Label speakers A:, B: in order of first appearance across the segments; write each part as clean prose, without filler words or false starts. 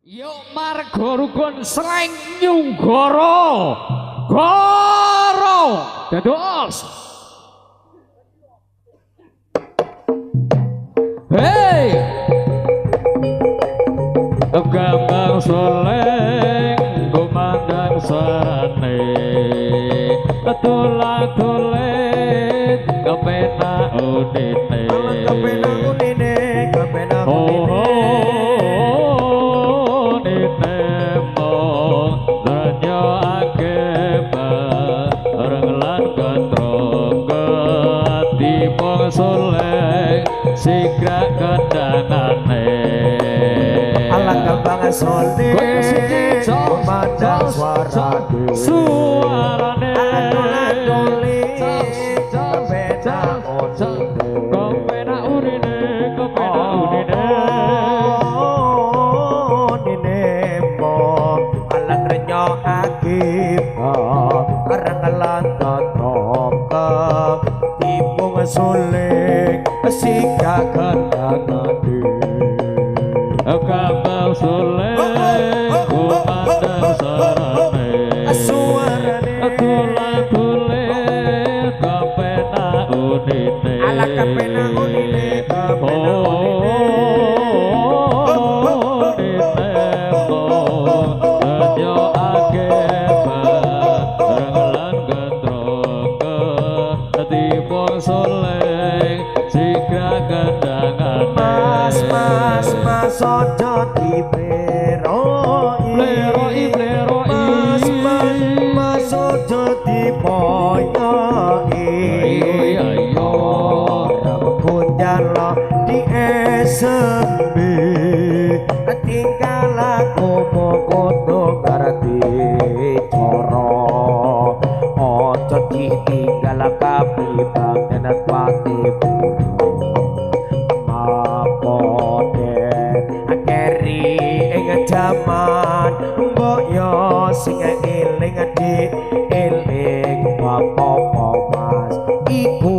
A: Yuk marga rukun sreng nyunggara. Goro. Dados. Hey. Gambang soleng kumandang sarane. Tulah-tulit kepenak unine.
B: Kepenak unine, kepenak unine.
A: Soleh sigrak kendangane.
B: Alang kembang soleh kumandang suarane.
A: Suarane
B: alang-alang kepenak unine.
A: Kepenak unine, kepenak unine.
B: Unine mong alang renyo akibat arang lan tetrongke tipung suling sika kendangane.
A: Kambang suling kumandang sarane.
B: Suarane
A: tulah-tulih kepenak unine.
B: Alah kepenak unine, kepenak unine. Mas mas mas ojo dipleroi.
A: Pleroi pleroi.
B: Mas mas mas ojo dipoyoki.
A: Ayo
B: ora kunjalo di SMB tingkah laku kudu ngerti cara. Ojo ditinggal kapribaden pati keri ing jaman mbok yo sing eling di eling bapak mas iku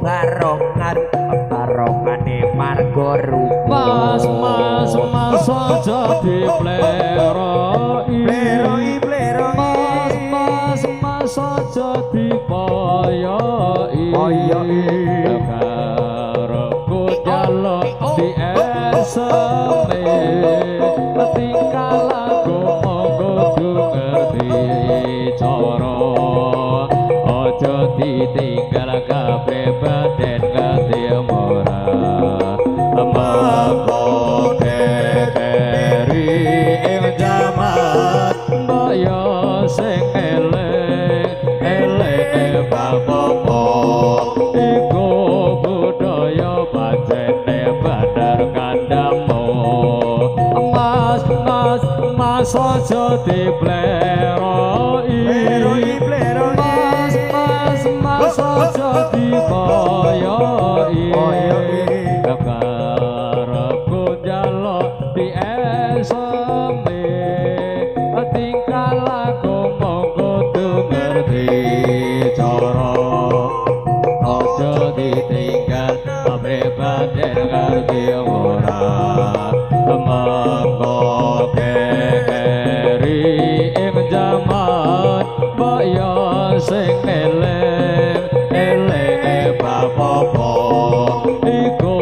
B: barongan barongane marga rukun.
A: Mas mas mas aja dipleroi.
B: Pleroi pleroi.
A: Mas mas mas aja dipoyoki.
B: Poyoki.
A: Karepku njaluk di eseme tingkah laku monggo kudu ngerti cara. Aja ditinggal kapribaden ngerti ora. Monggo keri ing jaman mbok yo sing eling eling bapak iku budaya pancene bener kandhamu. Mas mas mas aja dipleroi.
B: Pleroi pleroi.
A: Mas mas mas aja dipoyoki.
B: Poyoki.
A: Karepku njaluk di eseme tingkah laku monggo kudu ngerti cara. Aja ditinggal kapribaden ngerti ora. Monggo keri ing jaman mbok yo sing eling eling bapak iku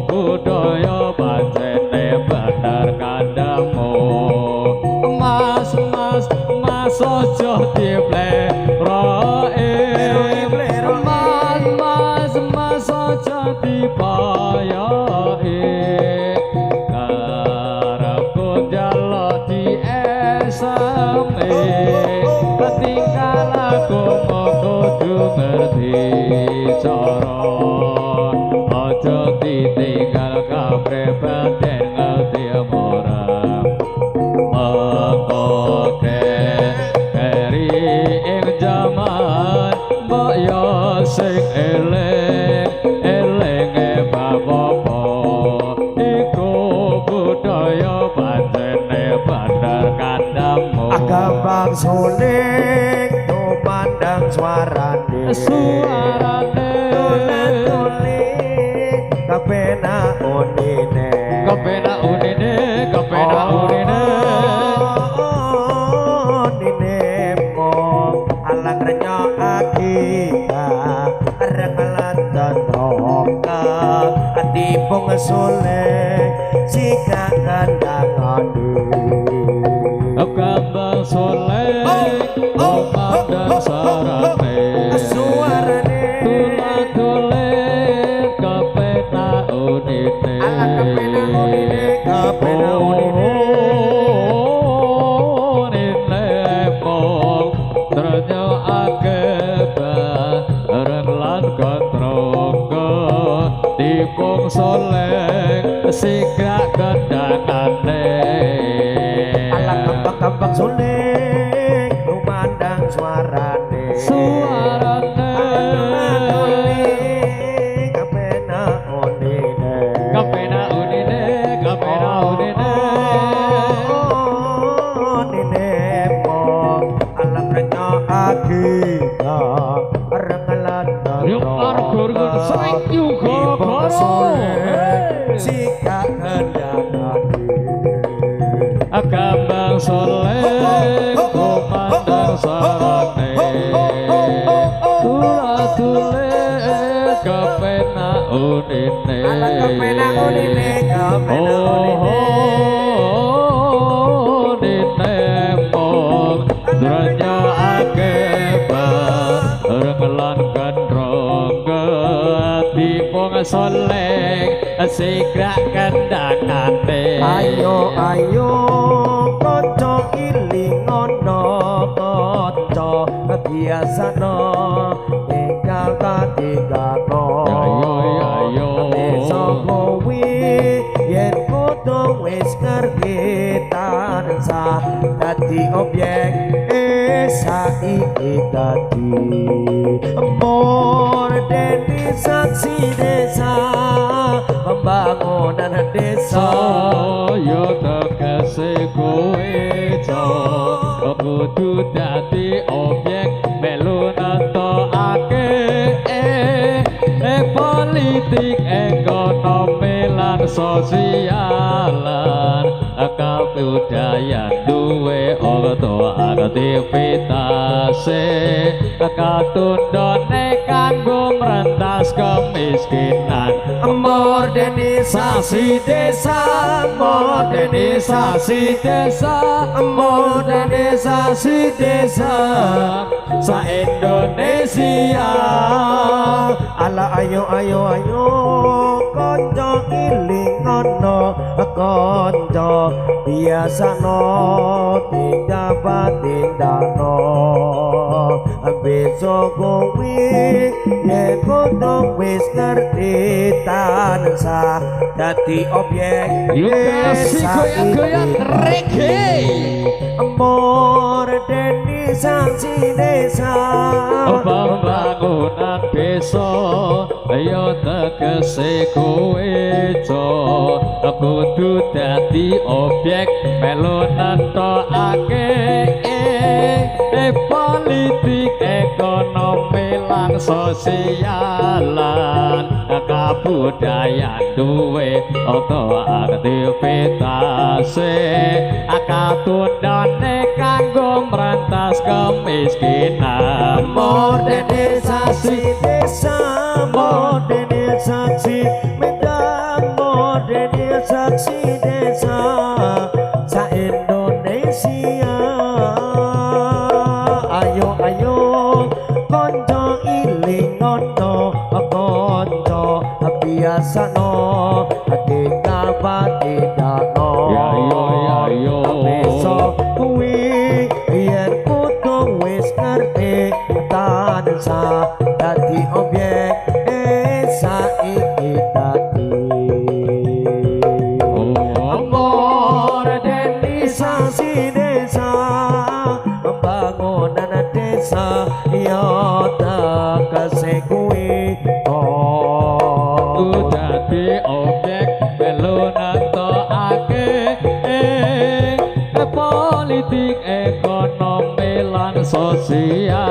A: budaya pancene bener kandhamu. Mas mas mas aja dipleroi. Mas mas mas aja dipoyoki. Karepku njaluk di eseme tingkah laku kudu ngerti cara. Aja ditinggal kapribaden ngerti ora. Monggo keri ing jaman mbok yo sing eling eling bapak iku budaya pancene bener kandhamu.
B: Gambang suling tumandang suarane.
A: Suarane
B: tulah-tulih kepenak unine.
A: Kepenak unine, kepenak unine.
B: Tipung soleh sikak kendangane.
A: Kembang soleh kumandang sarane.
B: Suarane
A: Tuladule kepenak unine.
B: Ala kepenak unine, kepenak unine.
A: Unine mung trenyokake bareng lan katrangga tipung soleh sikak kendangane.
B: Ala kembang-kembang soleh kumandang suarane.
A: Suarane
B: kepenak unine.
A: Kepenak unine, kepenak unine.
B: Unine mung ala trenyokake bareng lan
A: Yuk argo sering yuga goro.
B: Sikak kendangane.
A: Kembang soleh kumandang sarane. Tuladule kepenak unine.
B: Ala kepenak unine, kepenak unine.
A: Unine mung drenyokake bareng lan gandrongga tipung soleh sikrak kendangane.
B: Ayo ayo kanca ilingono kanca biasano tinggal katigano.
A: Ayo ayo
B: Desa kowe yen kudu wis ngerti tansah dadi objek saiki dadi modernisasi desa pembangunan desa.
A: Yo tegese kowe kudu dadi objek melu nentokake politik ekonomi lan sosialan kabudayan duwe orto aktivitase katundone kanggo merentas kemiskinan.
B: Modernisasi desa, modernisasi
A: desa,
B: modernisasi desa
A: sa Indonesia.
B: Ala ayo ayo ayo kanca ilingono kanca biasano tindak tindakno besok kowe yen kudu wis ngerti tansah dadi objek
A: Yuk kasih goyang-goyang reggae.
B: Modernisasi desa
A: pembangunan desa ya tegese kowe kudu dadi objek melu nentokake politik ekonomi lan sosialan kabudayan duwe oto aktivitase katundane kanggo merentas kemiskinan.
B: Modernisasi desa, modernisasi medan, modernisasi desa sa Indonesia. Ayo ayo kanca ilingono kanca biasano tinggal patindakno.
A: Ya yo ya yo
B: Besok kuwi yen kudu wis ngerti tansah dadi objek saiki dadi modernisasi desa pembangunan desa ya tegese kuwi
A: dadi objek melu nentokake politik ekonomi lan sosialan